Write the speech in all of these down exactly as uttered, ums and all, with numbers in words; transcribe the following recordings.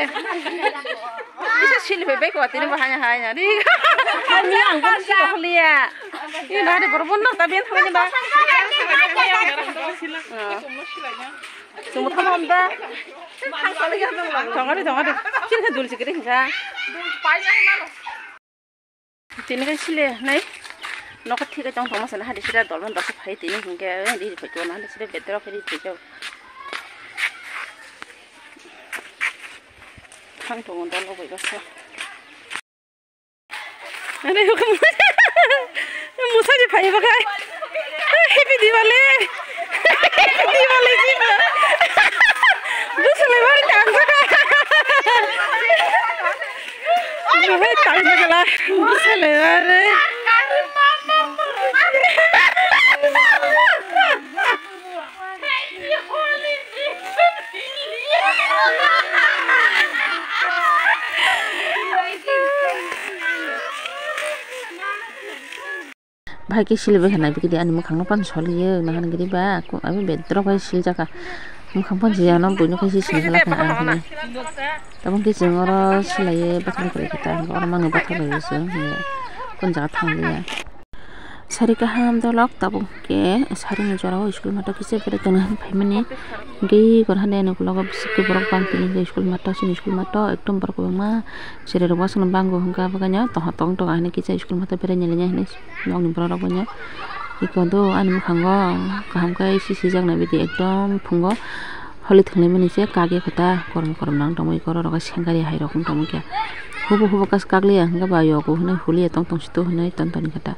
Bisa sili bai bai ko tini bahaya hai na di. Ani ang ko sili ko liya. Ini bahari borbon no tabian thangni ba. Sumut hamam da. Tongari tongari. Sini dul sikiri hinga. Tini kai sile nai. Nokha thik tong tong masa na hadi sida dolman dosa phai tini hingke di phai tong na hadi sida bedro phai di phai tong. Thang tong dol bai basa. Are huk musa di phai bakai. Happy Diwali. Diwali ji ba. Bwswlwi bari tangsa. Bwswlwi tangsa kala. Bwswlwi bari. Bahai khe sili bai kha nai bikidi ani mwkhang no pan soliyo nahan giri ba aku abi bedrok bai siljaka mwkhang pan siya no buino khe sili khala kha ang hini tabuk khe chwng oro silaiye bathang kwrwi khe ta oro mangno bathang bai se hini kun jaga thang liya sari kaham dolok tabuk khe sari ni jora o school mato kisa bere tongna han phaimani hingke gor hande ani ukulok o bwswk borok bang tini hingke school mato chini school mato ekdom borok kwbangma cherai rok wasung bango hingke abo kainwi tong tong tong hini kisa school mato bere nini hini. Nokni borok rok bai no iko do ani mwkhango kaham khe sisi jaknai bidi ekdom phungo holi thwnglaimani se kagwi khe ta korom korom nang tongwi iko rok sengari hai rok wng tongwi khe hubu hubu kas kagliya hwnkhe ba yogo hwnwi huliya tong tong sito hwnwi ton toni khe ta.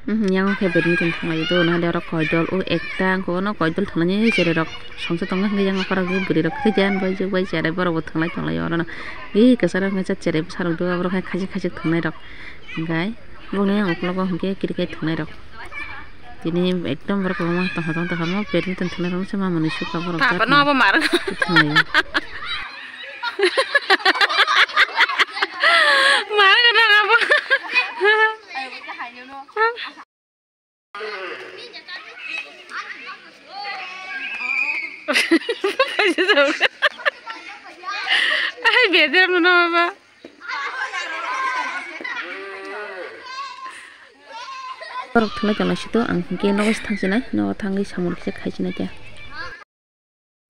Yang khe badminton thwnglaio do nahade oro koidol o ekta wngkhe ono koidol thwnglaini cherai rok songsa tongo hwnkhe yang okha rok bwrwi rok khe jan bai juk bai cherai borok bo thwnglai tonglaio orono. Ih kwcharo hwnkhe cherai bwsarok do aborok hai khajik khajik thwngnai rok. Hingkai boni ang ukologo hingke cricket thwngnairok. Tini ekdom borok kwbangma tongthok tongthok kamo badminton thwngnairok se mamani sukha borok. Papa no abo mar. Thwngnaio. Mar gana abo. Ai beder mano aba. Borok thwngwi tonglaisito ang hinkhe nogo se thangsinai nogo thangwi samung kisa khaisinai khe.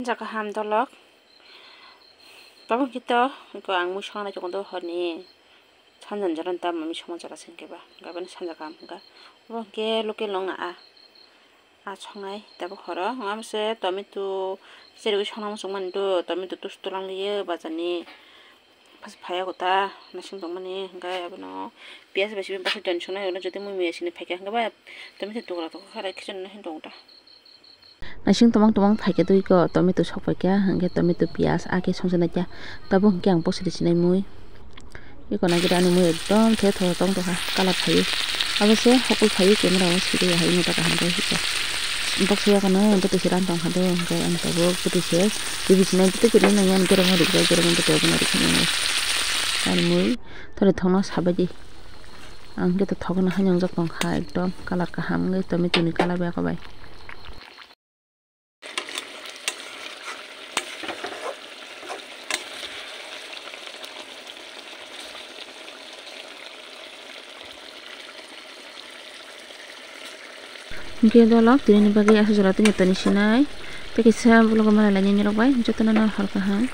Jaka ham dolok tabuk hito ang mui songna chukon do horni sanjan jora ta mami songma jora se hinkhe ba gabani sanja kaham hinkha obo hinkhe local wng a. Ah, songnai tabuk horo. Wngma se tomato cherwi songna muchungmani do, tomato tus tulang liye bazarni. Pas phaiya kota nasing tongmani, hingke abono piyaj bai simi baksa jon songnai, ono jodi mui mui sini phaikha, hingke ba tomato tukra tokha khe rai khichon no hin tongo ta. Nasing tomang tomang phaikhe twi ko, tomato sok phaikha, hingke tomato piyaj ake songsa naikha, tabuk hingke ang bosri sinai mui. Eko nai gede ani mui ekdom the tho tong tongkha colour phaiwi. Abo se hokol phaiwi camera o siri hai mota kaham khe hika. Boksa yakano bwtwi se ran tongkha do hwnkhe ang tabuk bwtwi se T V sinai bwtwi kwrwi nang yang borokno rikjak borokno bwtwi abono rikha nang. Ani mui thori thokno sabaidi. Ang khe to thokno hai nwngjak tongkha ekdom colour kaham wngwi tomato ni colour bai eko bai. Hingke dolok tini ni bagwi aswk jora tini toni sinai tei kisa vlog o malai lainai nirok bai jotono no hor kaham.